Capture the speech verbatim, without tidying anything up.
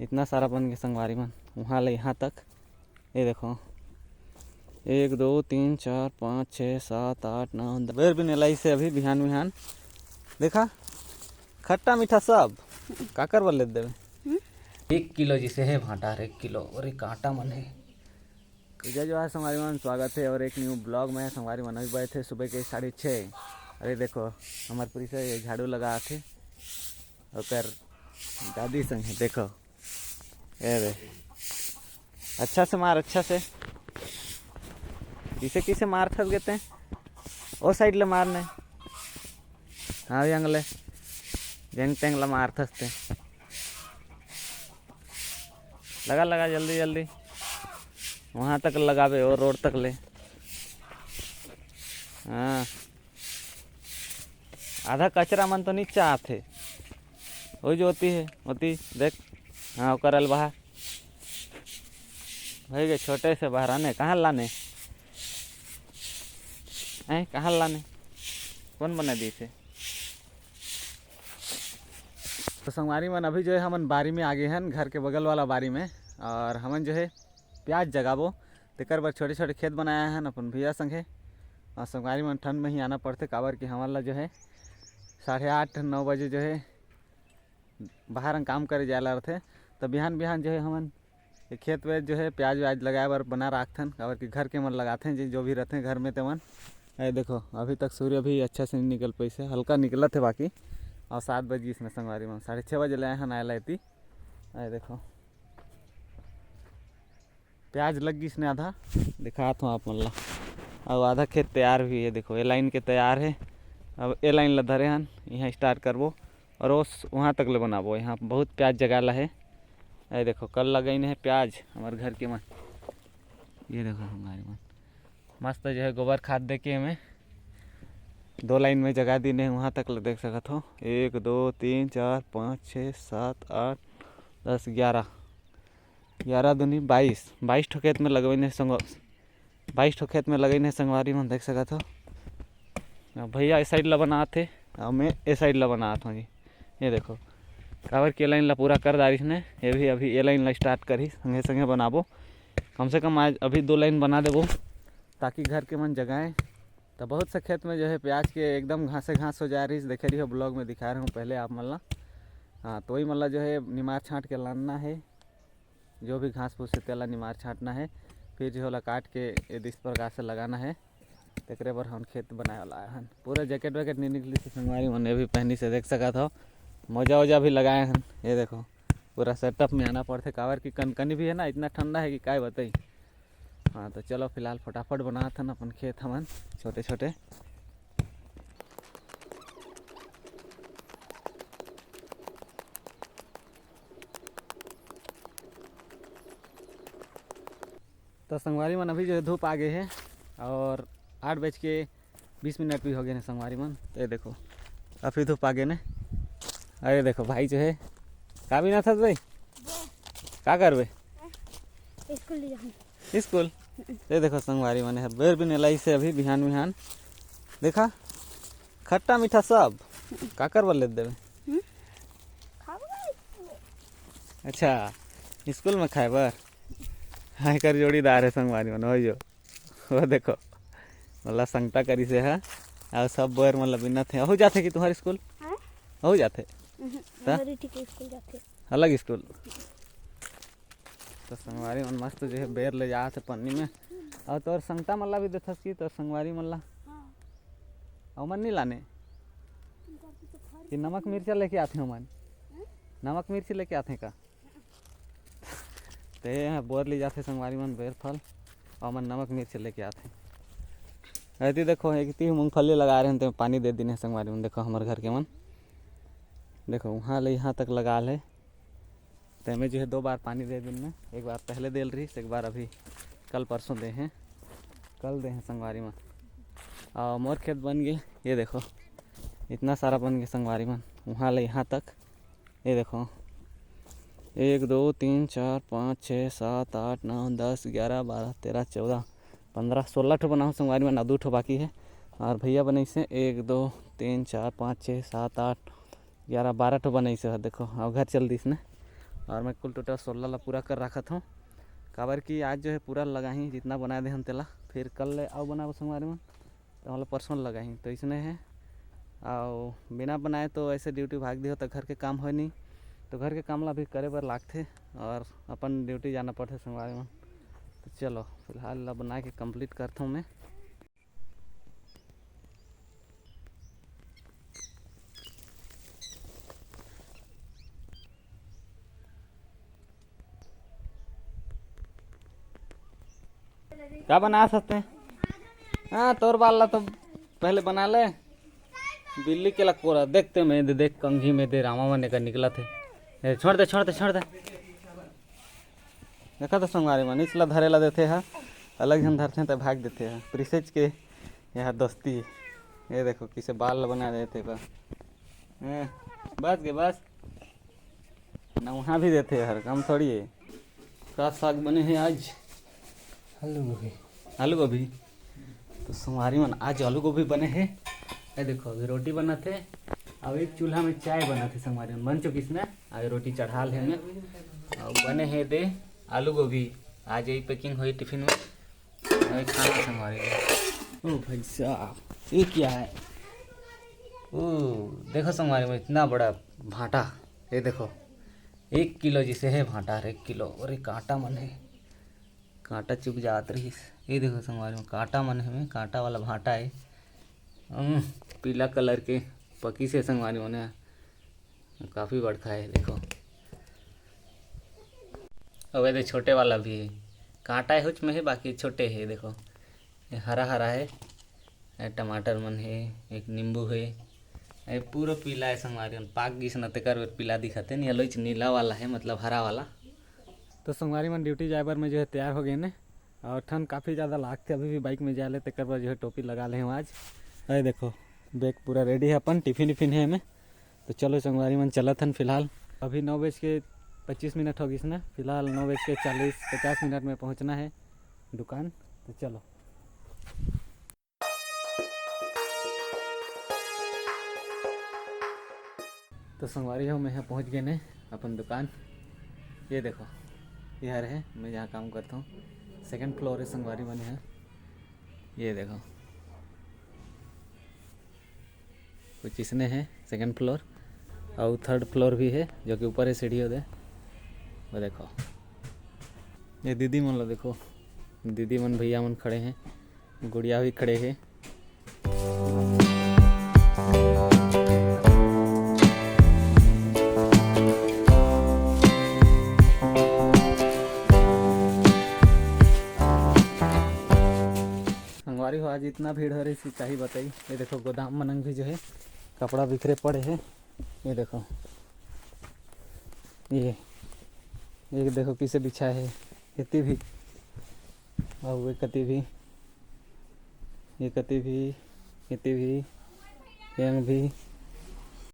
इतना सारा बन के संगवारी मन, वहाँ ले यहाँ तक। ये देखो, एक, दो, तीन, चार, पाँच, छः, सात, आठ, नौ, दस। बेर भी नेलाई से अभी बिहान बिहान। देखा, खट्टा मीठा सब। काकर बर ले देवे? हम्म? एक किलो जिसे है भांटा हर, एक किलो। अरे कांटा मन है। जय जोहार संगवारी मन, स्वागत है और एक न्यू ब्लॉग में। संगवारी मन अभी बजे थे सुबह के साढ़े छः। अरे देखो, हमार पुलिस है, ये झाड़ू लगा थे, ओकर दादी संग है। देखो, ए रे, अच्छा से मार, अच्छा से। किसे किसे मार थस गेते? ओ साइड ले मारने। हाँ, यंग ले। जेंग तेंग ला मार थस ते। लगा, लगा, जल्दी, जल्दी। वहाँ तक लगाबे, वो रोड तक ले। हाँ। आधा कचरा मन तो नीचा आथे। वही जो होती है, होती, देख। हाँ, ओकर अलबहा। भई गे, छोटे से बहराने, कहाँ लाने? हैं, कहाँ लाने? कौन बना दी इसे? तो संगवारी मन, अभी जो है हमन बारी में आ गए हैं, घर के बगल वाला बारी में। और हमन जो है प्याज जगाबो, तेकर बर छोटे-छोटे खेत बनाए हन अपन भैया संगे। और संगवारी मन, ठंड में ही आना पड़थे, काबर कि हमन ला जो है साढ़े आठ, नौ बजे जो है बाहर काम करे जाए ला रथे। तो बिहान-बिहान जो है हमन ये खेत में जो है प्याज व्याज लगाए बर बना राखथन, काबर कि घर के मन लगाथें, जे जो भी रथे घर में तेमन। ये देखो, अभी तक सूर्य भी अच्छा से नहीं निकल पाइस हे, हल्का निकलत हे बाकी। और सात बज गिस ने संगवारी मन, साढ़े छः बजे ले आए हन आए ला एती। ये देखो, प्याज लग गिस ने आधा, दिखात हूँ आप मन ला। अउ आधा खेत तैयार भी हे, देखो, ए लाइन के तैयार हे। अब ए लाइन ला धरे हन, यहाँ स्टार्ट करबो और ओस वहाँ तक ले बनाबो। यहाँ बहुत प्याज जगाला हे। ये देखो, कल लगाइन हे प्याज हमर घर के मन। ये देखो, संगवारी मन, मस्त जो है गोबर खाद दे के एमे दो लाइन में जगा दीन हे, वहाँ तक ले देख सकत हो। एक, दो, तीन, चार, पाँच, छः, सात, आठ, दस, ग्यारह, ग्यारह दूनी बाईस, बाईस ठो खेत में लगवाइन हे संग, बाईस ठो खेत में लगाइन हे संगवारी मन, देख सकत हो। अब भैया ए साइड ला बनात हे, अब मैं ए साइड ला बनात हूँ जी। ये देखो, काबर के लाइन ला पूरा कर डारिस ने, ये भी अभी ए लाइन ला स्टार्ट करही, संगे संगे बनाबो। कम से कम आज अभी दो लाइन बना देबो, ताकि घर के मन जगाएं। तो बहुत से खेत में जो है प्याज के एकदम घासे घास हो जा रही, देखे रही हो ब्लॉग में दिखा रहे हूँ पहले आप मन ला। हाँ, तो वही मन ला जो है निमार छांट के लानना है, जो भी घास फूस है तेला निमार छांटना है, फिर जो है ओला काट के ये इस प्रकार से लगाना है। तेकरे बर हमन खेत बनाए वाला आए हन। पूरा जैकेट वैकेट नहीं निकली से संगवारी मन, ये भी पहनी से देख सकत हो। मोजा वोजा भी लगाए हन। ये देखो, पूरा सेटअप में आना पड़थे, काबर कि कनकनी भी है ना, इतना ठंडा है कि काय बताई। हाँ, तो चलो फिलहाल फटाफट बनात हन अपन खेत हमन छोटे छोटे। तो संगवारी मन, अभी जो है धूप आ गए है और आठ बज के बीस मिनट भी हो गए हैं संगवारी मन। तो ये देखो, अभी धूप आ गए ने। अरे देखो भाई जो है, का बिना था भाई, का करबे? स्कूल ले जाऊँ। स्कूल? ये देखो संगवारी मन, हर बेर भी नेलाई से अभी बिहान बिहान। देखा, खट्टा मीठा सब। काकर बर ले देवे? हम्म? खाबो। अच्छा, स्कूल में खाए बर। हाँ, एकर जोड़ीदार है संगवारी मन, हो जो। वो देखो, मतलब संगता करी से है। और सब बोयर मतलब बिनत है। अहू जाथे कि तुम्हारे स्कूल? हाँ? अहू जाथे? हम्म, ता? हमारी ठीक स्कूल जाथे। अलग स्कूल? तो संगवारी मन मस्त जो है बेर ले जात हे पन्नी में। और तोर संगता मन ला भी देथस कि तोर संगवारी मन ला? हाँ। अउ मन नहीं लाने? उनका भी तो फर्ज कि नमक मिर्चा लेके आथे हमन? हैं? नमक मिर्ची लेके आथे का? ते बोर ले जाथे संगवारी मन बेर फल, अउ मन नमक मिर्ची लेके आथे। एती देखो, एक ती मूंगफली लगा रहे हैं, ते पानी दे दीन हे संगवारी मन। देखो हमर घर के मन, देखो वहाँ ले यहाँ तक लगा ले। ते में जो है दो बार पानी दे दिन में, एक बार पहले देल रही, एक बार अभी कल परसों दे हैं, कल दे हैं संगवारी मन। और मोर खेत बन गए, ये देखो इतना सारा बन गए संगवारी मन, वहाँ ले यहाँ तक। ये देखो, एक, दो, तीन, चार, पाँच, छः, सात, आठ, नौ, दस, ग्यारह, बारह, तेरह, चौदह, पन्द्रह, सोलह ठो बनाओ संगवारी मन, दू ठो बाकी है। और भैया बनैसे एक, दो, तीन, चार, पाँच, छः, सात, आठ, ग्यारह, बारह ठो बनैसे है। देखो, अब घर चल दिस ने, और मैं कुल टोटल सोलह ला पूरा कर रखत हूँ, काबर कि आज जो है पूरा लगाही, जितना बना दे हम तेला, फिर कल ले अउ बनाबो संगवारी मन, तो मतलब परसों लगाही। तो इसने है, और बिना बनाए तो ऐसे ड्यूटी भाग दियो तो घर के काम होय नहीं, तो घर के काम ला भी करे बर लागथे और अपन ड्यूटी जाना पड़थे संगवारी मन। तो चलो, फिलहाल ला बना के कंप्लीट करता हूँ मैं। का बना सकते हैं? हाँ, तोर बाल ला तो पहले बना ले। बिल्ली के लकोरा देखते में दे, देख कंघी में दे रामा मने का निकला थे। ए, छोड़ दे, छोड़ दे, छोड़ दे। देखा तो संगवारी मन, इसला धरे ला देथे हा, अलग झन धरथे त भाग देथे हा। प्रिसेज के यहाँ दोस्ती। ये देखो किसे बाल बना देथे बा। हैं, बस के बस। नौहा भी देथे हर काम थोड़ी है। का साग बने है आज? आलू गोभी। आलू गोभी। तो संगवारी मन आज आलू गोभी बने है। ये देखो अभी रोटी बनत हे, अब एक चूल्हा में चाय बनत हे संगवारी मन। बन चुकिस ना, अभी रोटी चढ़ाल हे मैं। और बने है दे आलू गोभी। आज यही पैकिंग होई टिफिन में। अरे खाना संगवारी। ओ भाई साहब, ये क्या है? ओ, देखो संगवारी में इतना बड़ा भाटा। ये देखो, एक किलो जिसे है भाटा, एक किलो। अरे कांटा मन है, कांटा चुभ जात रहिस। ये देखो संगवारी में कांटा मन है, में कांटा वाला भाटा है। हम्म, पीला कलर के पकी से संगवारी मन है। काफ़ी बड़का है, देखो। अउ ये दे छोटे वाला भी है, कांटा है हुच में है, बाकी छोटे है। देखो, ये हरा हरा है, ये टमाटर मन है, एक नींबू है, ये पूरा पीला है संगवारी मन। पाक गिस न तेकर बर पीला दिखत है, नहीं, अलोच नीला वाला है, मतलब हरा वाला। तो संगवारी मन, ड्यूटी जाए बर मैं जो है तैयार हो गए ने, और ठंड काफ़ी ज़्यादा लागथे अभी भी बाइक में जाए ले, तेकर बर जो है टोपी लगा ले हूँ आज। अरे देखो, बैग पूरा रेडी है अपन, टिफिन विफिन है एमे। तो चलो संगवारी मन, चलत हन फिलहाल। अभी नौ बज के पच्चीस मिनट हो गिस ना, फिलहाल नौ बज के चालीस पचास मिनट में पहुंचना है दुकान। तो चलो। तो संगवारी हो, मैं यहाँ पहुँच गए ने अपन दुकान। ये देखो, ये हर है मैं जहाँ काम करता हूँ, सेकंड फ्लोर है संगवारी मन यहाँ। ये देखो, कुछ इसने है सेकंड फ्लोर, और थर्ड फ्लोर भी है जो कि ऊपर है सीढ़ी दे। वो देखो, ये दीदी मन ला देखो, दीदी मन भैया मन खड़े हैं, गुड़िया भी खड़े है। संगवारी हो, आज इतना भीड़ हो रही, इसकी क्या ही बताई। ये देखो, गोदाम मनंग भी जो है, कपड़ा बिखरे पड़े हैं। ये देखो, ये, ये देखो किसे बिछा है, इतनी भी, और वे कति भी, ये कति भी, इति भी, यंग भी,